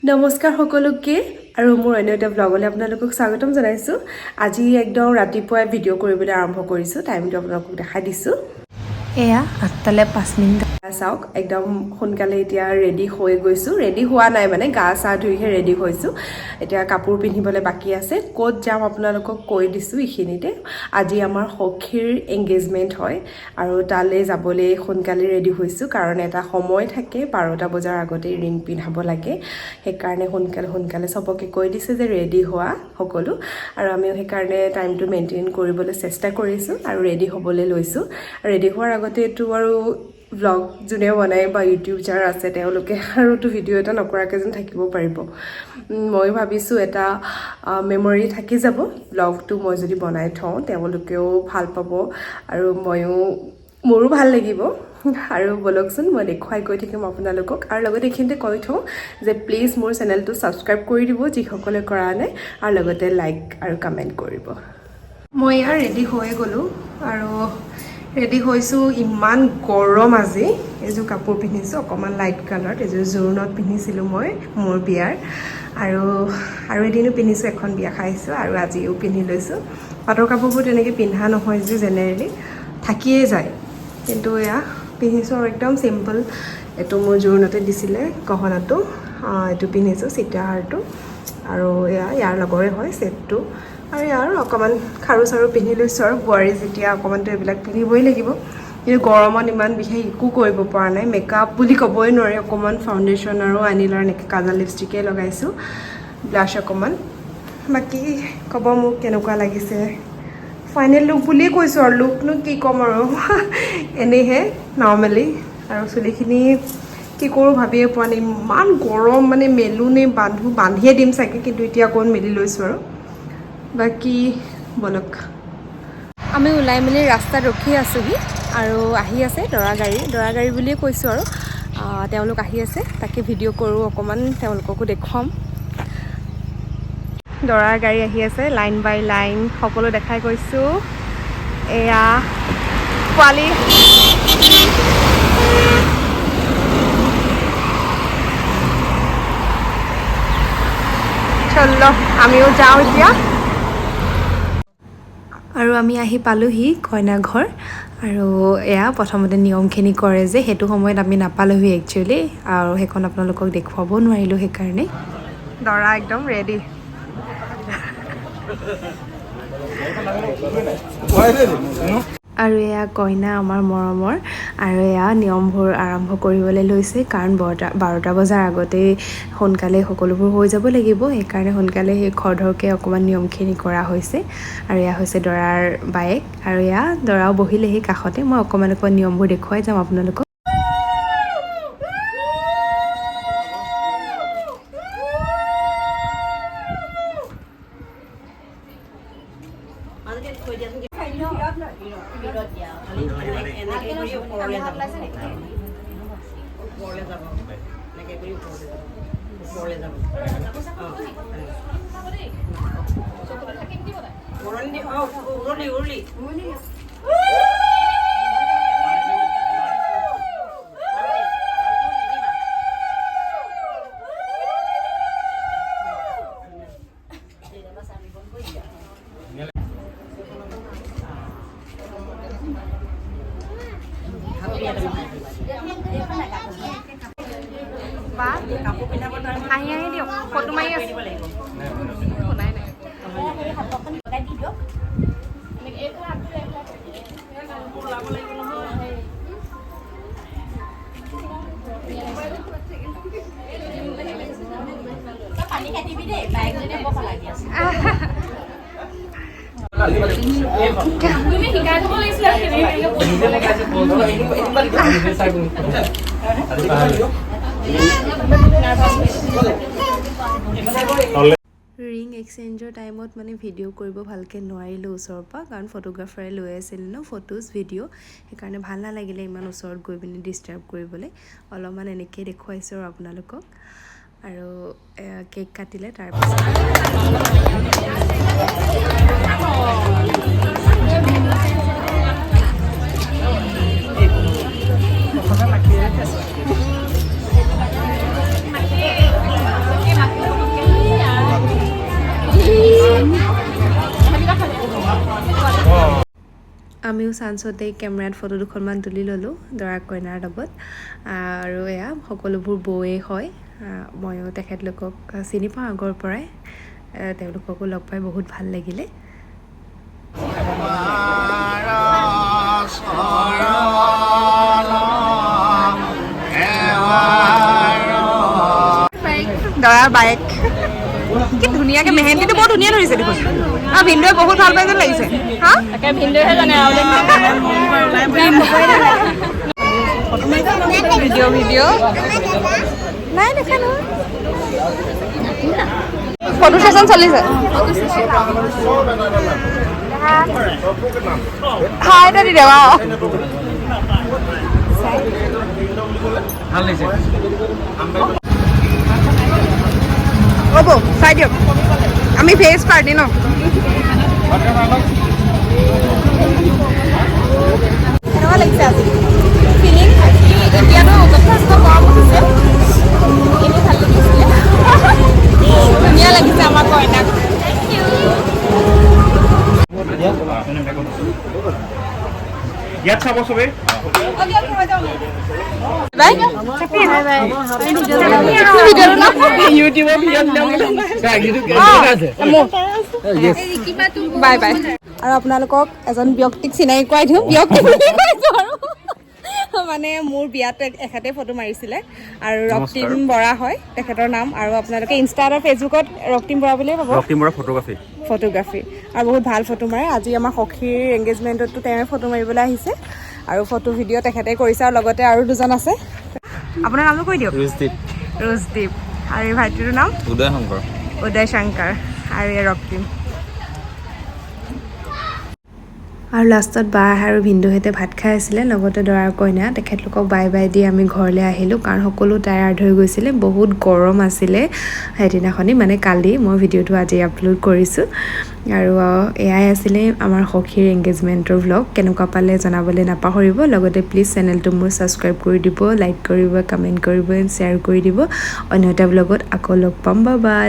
নমস্কাৰ সকলোকে আৰু মোৰ অন্য এটা ব্লগলৈ আপোনালোকক স্বাগতম জনাইছোঁ। আজি একদম ৰাতিপুৱাই ভিডিঅ' কৰিবলৈ আৰম্ভ কৰিছোঁ। টাইমটো আপোনালোকক দেখাই দিছোঁ। এয়া 8টালৈ 5 মিনিট। চাওক, একদম সোনকালে এতিয়া ৰেডি হৈ গৈছোঁ। ৰেডি হোৱা নাই, মানে গা চা ধুইহে ৰেডি হৈছোঁ। এতিয়া কাপোৰ পিন্ধিবলৈ বাকী আছে। ক'ত যাম আপোনালোকক কৈ দিছোঁ এইখিনিতে। আজি আমাৰ সখীৰ এংগেজমেণ্ট হয় আৰু তালৈ যাবলৈ সোনকালে ৰেডি হৈছোঁ, কাৰণ এটা সময় থাকে, 12টা বজাৰ আগতেই ৰিং পিন্ধাব লাগে। সেইকাৰণে সোনকালে সোনকালে চবকে কৈ দিছে যে ৰেডি হোৱা সকলো। আৰু আমিও সেইকাৰণে টাইমটো মেইনটেইন কৰিবলৈ চেষ্টা কৰিছোঁ আৰু ৰেডি হ'বলৈ লৈছোঁ। ৰেডি হোৱাৰ আগতেতো আৰু ব্লগ যোনে বনায় বা ইউটিউব যাৰ আছে, তেওঁলোকে আৰুতো ভিডিঅ' এটা নকৰাকৈ যেন থাকিব পাৰিব? ময়ো ভাবিছোঁ এটা মেমৰি থাকি যাব ব্লগটো মই যদি বনাই থওঁ, তেওঁলোকেও ভাল পাব আৰু ময়ো মোৰো ভাল লাগিব। আৰু ব'লকচোন, মই দেখুৱাই গৈ থাকিম আপোনালোকক। আৰু লগতে এইখিনিতে কৈ থওঁ যে প্লিজ মোৰ চেনেলটো ছাবস্ক্ৰাইব কৰি দিব যিসকলে কৰা নাই, আৰু লগতে লাইক আৰু কমেণ্ট কৰিব। মই ইয়াৰ ৰেডি হৈয়ে গ'লোঁ আৰু ৰেডি হৈছোঁ। ইমান গৰম আজি। এইযোৰ কাপোৰ পিন্ধিছোঁ অকণমান লাইট কালাৰত। এইযোৰ জোৰোণত পিন্ধিছিলোঁ মই মোৰ বিয়াৰ, আৰু আৰু এদিনো পিন্ধিছোঁ, এখন বিয়া খাইছোঁ আৰু আজিও পিন্ধি লৈছোঁ। পাটৰ কাপোৰবোৰ তেনেকৈ পিন্ধা নহয় যে জেনেৰেলি থাকিয়ে যায়, কিন্তু এয়া পিন্ধিছোঁ আৰু একদম চিম্পল। এইটো মোৰ জোৰোণতে দিছিলে গহনাটো, এইটো পিন্ধিছোঁ সীতাহাৰটো। আৰু এয়া ইয়াৰ লগৰে হয় ছেটটো। আৰু ইয়াৰ অকণমান খাৰু চাৰু পিন্ধি লৈছোঁ। আৰু বোৱাৰী যেতিয়া অকণমানতো এইবিলাক পিন্ধিবই লাগিব। কিন্তু গৰমত ইমান বিশেষ একো কৰিব পৰা নাই। মেকআপ বুলি ক'বই নোৱাৰি। অকণমান ফাউণ্ডেশ্যন আৰু আনিলাৰ এনেকৈ কাজল লিপষ্টিকে লগাইছোঁ, ব্লাছ অকণমান। বাকী ক'ব মোক কেনেকুৱা লাগিছে। ফাইনেল লুক বুলিয়ে কৈছোঁ আৰু লুকনো কি ক'ম আৰু, এনেইহে নৰ্মেলি। আৰু চুলিখিনি কি কৰোঁ ভাবিয়ে পোৱা নাই। ইমান গৰম, মানে মেলো নে বান্ধো? বান্ধিয়ে দিম চাগে, কিন্তু এতিয়া অকণ মেলি লৈছোঁ। আৰু বাকী ব'লক। আমি ওলাই মেলি ৰাস্তাত ৰখি আছোঁহি আৰু আহি আছে দৰা গাড়ী। দৰা গাড়ী বুলিয়ে কৈছোঁ আৰু তেওঁলোক আহি আছে, তাকে ভিডিঅ' কৰোঁ অকণমান, তেওঁলোককো দেখুৱাম। দৰাৰ গাড়ী আহি আছে লাইন বাই লাইন, সকলো দেখাই গৈছোঁ। এয়া পোৱালি। চলো, আমিও যাওঁ এতিয়া। আৰু আমি আহি পালোহি কইনা ঘৰ। আৰু এয়া প্ৰথমতে নিয়মখিনি কৰে যে, সেইটো সময়ত আমি নাপালোহি একচুৱেলি আৰু সেইখন আপোনালোকক দেখুৱাব নোৱাৰিলোঁ সেইকাৰণে। দৰা একদম ৰেডি। আৰু এয়া কইনা আমাৰ মৰমৰ। আৰু এয়া নিয়মবোৰ আৰম্ভ কৰিবলৈ লৈছে, কাৰণ 12টা বজাৰ আগতেই সোনকালে সকলোবোৰ হৈ যাব লাগিব। সেইকাৰণে সোনকালে সেই খৰধৰকৈ অকণমান নিয়মখিনি কৰা হৈছে। আৰু এয়া হৈছে দৰাৰ বায়েক। আৰু এয়া দৰাও বহিলেহি কাষতে। মই অকণমান অকণমান নিয়মবোৰ দেখুৱাই যাম আপোনালোকক। বা, হাঁহি হাঁহি দিয়ক, ফটো মাৰি আছে, শুনাই নাই। ৰিং এক্সচেঞ্জৰ টাইমত মানে ভিডিঅ' কৰিব ভালকৈ নোৱাৰিলোঁ ওচৰৰ পৰা, কাৰণ ফটোগ্ৰাফাৰে লৈ আছিল ন ফটোজ ভিডিঅ'। সেইকাৰণে ভাল নালাগিলে ইমান ওচৰত গৈ পিনি ডিষ্টাৰ্ব কৰিবলৈ। অলপমান এনেকেই দেখুৱাইছোঁ আৰু আপোনালোকক। আৰু কেক কাটিলে তাৰপিছত। ময়ো চান্সতে কেমেৰাত ফটো দুখনমান তুলি ল'লোঁ দৰা কইনাৰ লগত। আৰু এয়া সকলোবোৰ বৌৱে হয়। ময়ো তেখেতলোকক চিনি পাওঁ আগৰ পৰাই। তেওঁলোককো লগ পাই বহুত ভাল লাগিলে। দৰাৰ বায়েক কি ধুনীয়াকে মেহেন্দিটো বৰ ধুনীয়া ধৰিছে দেখোন। আৰু ভিনদেউৱে বহুত ভাল পাই যেন লাগিছে। হা, ভিনদেউহে জানে আৰু। ভিডিঅ' ভিডিঅ' নাই দেখা নহয়। ফটো ছেশ্যন চলিছে। হাই এটা দি দেৱা। ভাল লাগিছে। হ'ব, চাই দিয়ক। আমি ভেজ পাৰ্টি ন। কেনেকুৱা লাগিছে আজি ফিলিং? এতিয়াতো যথেষ্ট গৰম উঠিছে, এনেই ভাল লাগিছিলে। ধুনীয়া লাগিছে আমাৰ কইনাক। Thank U. ইয়াত চাব চবেই। বাই। ইউটিউবৰ ভিডিঅ'। Bye bye. আৰু আপোনালোকক এজন ব্যক্তিক চিনাকি কৰাই দিওঁ। ব্যক্তি বুলি কৈছোঁ আৰু মানে মোৰ বিয়াত এখেতে ফটো মাৰিছিলে আৰু ৰক্তিম বৰা হয় তেখেতৰ নাম। আৰু আপোনালোকে ইনষ্টা আৰু ফেচবুকত ৰক্তিম বৰা বুলিয়ে পাব। ৰক্তিম বৰা ফটোগ্ৰাফী। ফটোগ্ৰাফী আৰু বহুত ভাল ফটো মাৰে। আজি আমাৰ সখীৰ এংগেজমেণ্টতো তেওঁৱে ফটো মাৰিবলৈ আহিছে আৰু ফটো ভিডিঅ' তেখেতে কৰিছে। আৰু লগতে আৰু দুজন আছে। আপোনাৰ নামটো কৈ দিয়ক। ৰুজদীপ। ৰোজদীপ। আৰু এই ভাইটিটোৰ নাম? উদয় শংকৰ। উদয় শংকৰ। আৰু এই ৰক্তিম। আৰু লাষ্টত বা আৰু ভিনদেউহঁতে ভাত খাই আছিলে, লগতে দৰা কইনা। তেখেতলোকক বাই বাই the আমি ঘৰলৈ আহিলোঁ, কাৰণ সকলো টায়াৰ্ড হৈ গৈছিলে। বহুত গৰম আছিলে সেইদিনাখনি, মানে কালি। মই ভিডিঅ'টো আজি আপলোড কৰিছোঁ। আৰু এয়াই আছিলে আমাৰ সখীৰ এংগেজমেণ্টৰ ভ্লগ। কেনেকুৱা পালে জনাবলৈ নাপাহৰিব। লগতে প্লিজ চেনেলটো মোৰ ছাবস্ক্ৰাইব কৰি দিব, লাইক কৰিব, কমেণ্ট কৰিব এণ্ড শ্বেয়াৰ কৰি দিব। অন্য এটা ভ্লগত আকৌ লগ পাম। বা বাই।